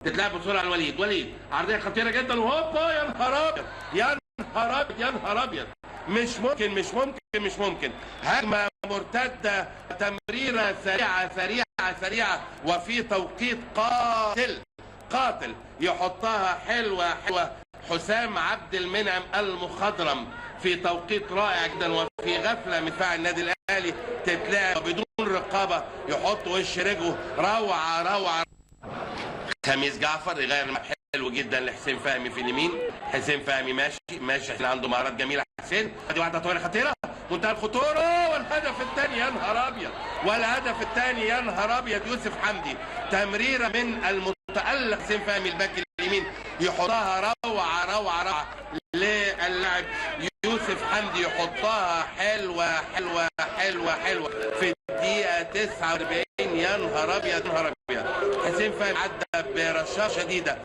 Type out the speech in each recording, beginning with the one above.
تتلعب بسرعة لوليد، وليد عرضية خطيرة جدا، وهوبا يا نهار ابيض يا نهار ابيض يا نهار ابيض، مش ممكن مش ممكن مش ممكن. هجمة مرتدة، تمريره سريعة سريعة سريعة، وفي توقيت قاتل قاتل، يحطها حلوة حلوة حسام عبد المنعم المخضرم في توقيت رائع جدا، وفي غفلة من دفاع النادي الاهلي تتلعب بدون رقابه، يحط وش رجله، روعه روعه. خميس جعفر يغير الملعب حلو جدا لحسين فهمي في اليمين، حسين فهمي ماشي ماشي، حسين عنده مهارات جميلة، حسين ادي واحدة طويلة خطيرة منتهى الخطورة، والهدف الثاني يا نهار ابيض، والهدف الثاني يا نهار ابيض يوسف حمدي، تمريره من المتالق حسين فهمي الباك اليمين، يحطها روعه روعه روعه للاعب يوسف حمدي، يحطها حلوة حلوة حلوة حلوة في الدقيقة 49. يا نهار ابيض يا نهار ابيض، حسين فهمي عدى برشاقه شديدة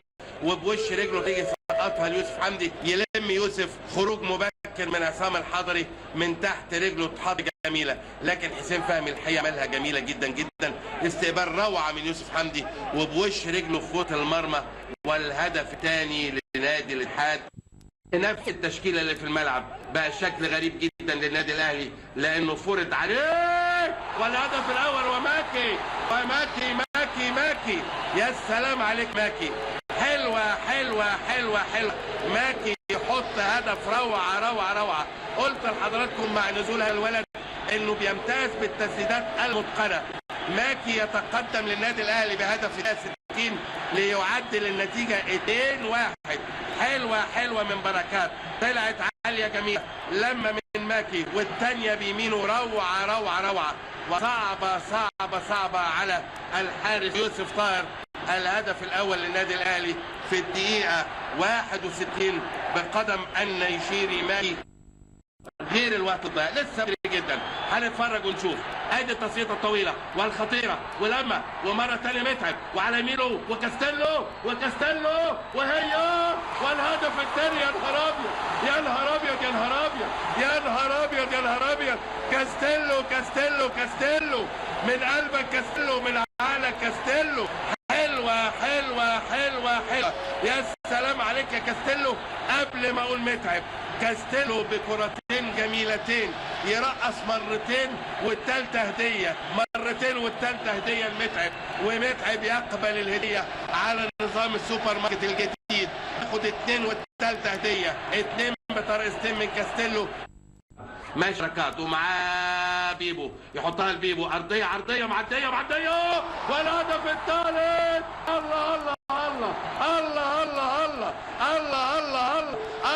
وبوش رجله تيجي سقطها ليوسف حمدي، يلم يوسف خروج مبكر من عصام الحضري من تحت رجله، اتحط جميلة، لكن حسين فهمي الحقيقة عملها جميلة جدا جدا، استقبال روعه من يوسف حمدي وبوش رجله في فوت المرمى، والهدف الثاني لنادي الاتحاد. نفس التشكيلة اللي في الملعب بقى شكل غريب جدا للنادي الاهلي، لانه فرض عليه، والهدف الاول وماكي وماكي ماكي ماكي، يا سلام عليك ماكي، حلوة حلوة حلوة حلوة، ماكي يحط هدف روعه روعه روعه. قلت لحضراتكم مع نزول الولد انه بيمتاز بالتسديدات المتقنه، ماكي يتقدم للنادي الاهلي بهدف 60 ليعدل النتيجة 2-1. حلوة حلوة من بركات، طلعت عالية جميلة لما من ماكي، والثانية بيمينه، روعه روعه روعه، وصعبة صعبة صعبة على الحارس يوسف طاهر. الهدف الاول للنادي الاهلي في الدقيقة 61 بقدم النيجيري ماكي، غير الوقت الضايع لسه بدري جدا، هنتفرج ونشوف. ادي التصيطه الطويلة والخطيره، ولما ومرة ثانية متعب وعلى يمينه وكاستيلو وكاستيلو وهي، والهدف الثاني يا نهار ابيض يا نهار ابيض يا نهار ابيض يا نهار ابيض يا نهار ابيض، كاستيلو كاستيلو كاستيلو، من قلبك كاستيلو، من عقلك كاستيلو، حلوة حلوة حلوة حلوة، يا سلام عليك يا كاستيلو. قبل ما اقول متعب، كاستيلو بكرتين جميلتين، يرقص مرتين والثالثة هديه، مرتين والثالثة هديه لمتعب، ومتعب يقبل الهدية على نظام السوبر ماركت الجديد، ياخد اثنين والثالثة هديه، اثنين بطريقتين من كاستيلو. ماشي ركات ومعاه بيبو، يحطها لبيبو، ارضية عرضية معدية معدية، والهدف الثالث. الله الله الله الله الله الله الله الله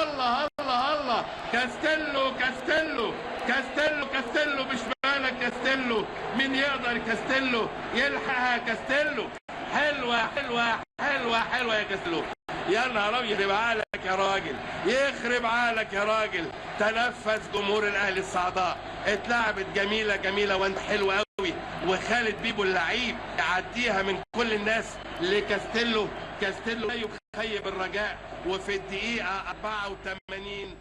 الله الله الله، كاستيلو كاستيلو كاستيلو كاستيلو، بشمالك كاستيلو، مين يقدر كاستيلو يلحقها؟ كاستيلو حلوة حلوة حلوة حلوة يا كاستيلو، يا نهار ابيض، يخرب عقلك يا راجل، يخرب عقلك يا راجل. تنفس جمهور الاهلي الصعداء، اتلعبت جميلة جميلة وانت حلوة قوي، وخالد بيبو اللعيب يعديها من كل الناس لكاستيلو، كاستيلو لا يخيب الرجاء، وفي الدقيقة 84